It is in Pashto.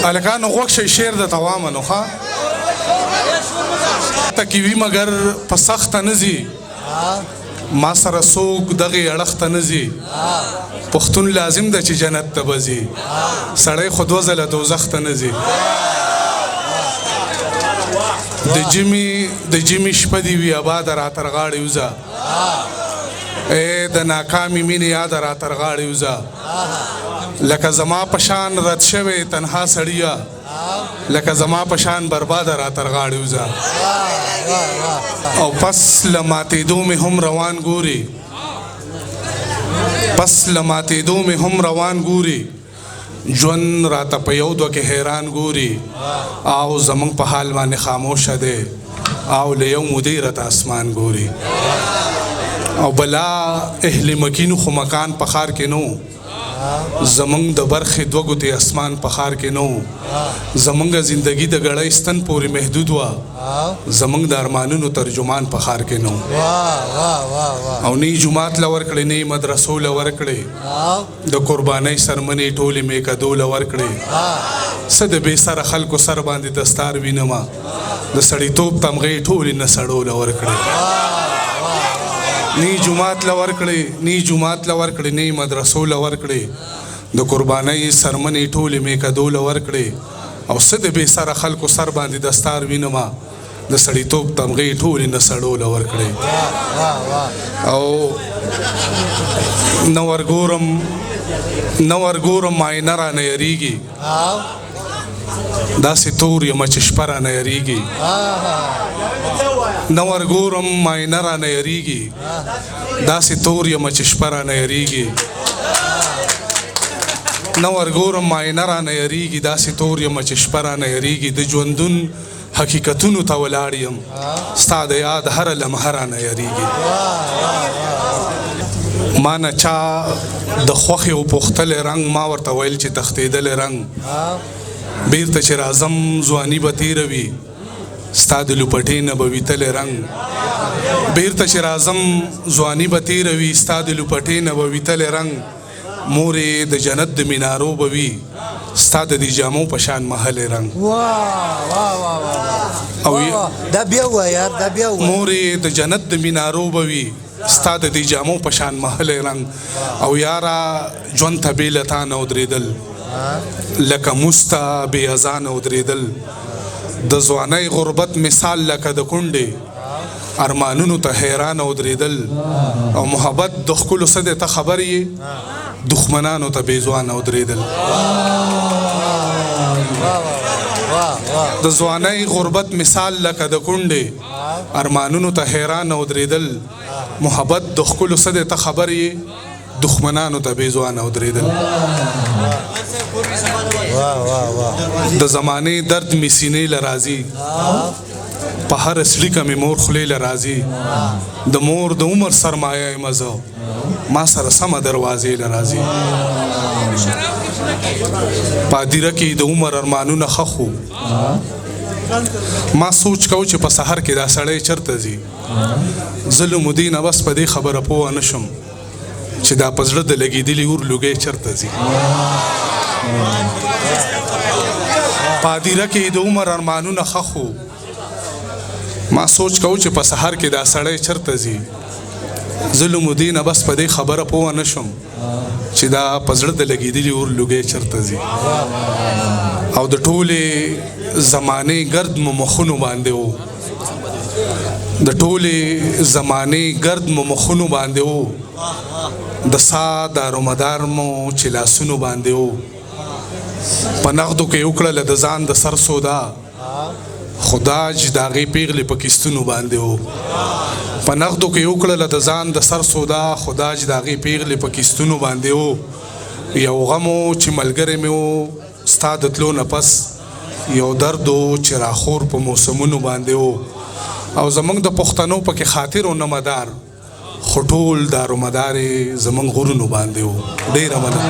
هلکانو غوږ شئ، شعر د توامه نو ښه ته کې وي، مګر په سخته نه ځي، ما سره څوک دغې اړخ ته نه ځي. پښتون لازم ده چې جنت ته به ځي، سړی خو دوه ځله دوزخ ته نه ځي. د جمعې شپه دې وي اباده را تر غاړې وځه، ای د ناکامې مینې یاده را تر غاړې وځه. لکه زما په شان رد شوی تنها سړیه، لکه زما په شان برباده را تر غاړې وځه. او پس له ماتېدو مې هم روان ګوري، پس له ماتېدو مې هم روان ګوري، ژوند راته په یو دوه کې حیران ګوري. او زمونږ په حال باندې خاموشه دی، او له یو مودې راته اسمان ګوري. او بلا اهل مکینو خو مکان په ښار کې نو، زمونږ د برخې دوه ګوتې اسمان په ښار کې نو. زمونږ زندگی د ګړۍ ستن پورې محدود وه، زمونږ د ارمانونو ترجمان په ښار کې نو. او نه جومات له ورکړې، نه مدرسو له ورکړې، د قربانۍ سرمنې ټولې میکدو له ورکړې. څه د بې سره خلکو سر باندې دستار وینمه، د سړیتوب تمغې ټولې نه سړو له ورکړې. نی جومات له ورکړې، نی جومات له ورکړې، نی مدرسو له ورکړې، د قربانۍ سرمنې ټولې میکدو له ورکړې. او څه د بې سره خلکو سر باندې دستار وینمه، د سړیتوب تمغې ټولې نه سړو له ورکړې. او نه ورګورم، نه ورګورم معاینه رانه یریږي، داسې تور یم چې شپه رانه یریږي. نه ورګورم معاینه رانه یریږي، داسې تور یم چې شپه رانه یریږي. نه ورګورم معاینه رانه یریږي، داسې تور یم چې شپه رانه یریږي. د ژوندون حقیقتونو ته ولاړ یم، ستا د یاد هره لمحه رانه یریږي. ما نه چا د خوښې وپوښتلی رنګ، ما ورته ویل چې تښتېدلی رنګ. بیرته چې راځم ځواني به تېره وي، ستا د لوپټې نه به وي تللی رنګ. بیرته چې راځم ځواني به تېره وي، ستا د لوپټې نه به وي تللی رنګ. مورې د جنت د مینارو به وي، ستا د دې جامو په شان محلې رنګ. او دا بیا ووایه یار، دا بیا ووایه. مورې د جنت د مینارو به وي، ستا د دې جامو په شان محلې رنګ. او یاره ژوند ته بې له تا نه ودرېدل، لکه موسته بې اذانه ودرېدل. د ځوانۍ غربت مثال لکه د کونډې، ارمانونو ته حیران ودرېدل. او محبت د ښکلو څه دی ته خبر یې، دښمنانو ته بې ځوانه ودرېدل. د ځوانۍ غربت مثال لکه د کونډې، ارمانونو ته حیران ودرېدل. محبت د ښکلو څه دی ته خبر یې، دښمنانو ته بې ځوانه ودرېدل. د زمانې درد مې سینې له راځي، په هره سړیکه مې مور خولې له راځي. د مور د عمر سرمایه یم زه، ما سره سمه دروازې له راځي. په هدیره کې د عمر ارمانونه ښخ وو، ما سوچ کوو چې په سحر کې دا سړی چېرته ځي. زه له مودې نه بس په دې خبره پوه نه شوم چې دا په زړه د لګېدلي اور لوګی چېرته ځي. په هدیره کې د عمر ارمانونه ښخ وو، ما سوچ کوو چې په سحر کې دا سړی چېرته ځي. زه له مودې نه بس په دې خبره پوه نه شوم چې دا په زړه د لګېدلي اور لوګی چېرته ځي. او د ټولې زمانې ګرد مو مخونو باندې و، د ټولې زمانې ګرد مو مخونو باندې و، د سا دارومدار مو چې لاسونو باندې و. په نغدو کې وکړله د ځان د سر سودا، خداج د هغې پیغلې په کستونو باندې و. په نغدو کې وکړله د ځان د سر سودا، خداج د هغې پیغلې په کستونو باندې و. یو غم و چې ملګری مې و ستا د تلو نه پس، یو درد و چې راخور په موسمونو باندې و. او زمونږ د پښتنو پکې خاطر و نه مدار، خو ټول دارومدار یې زمونږ غرونو باندې و. ډېره مننه.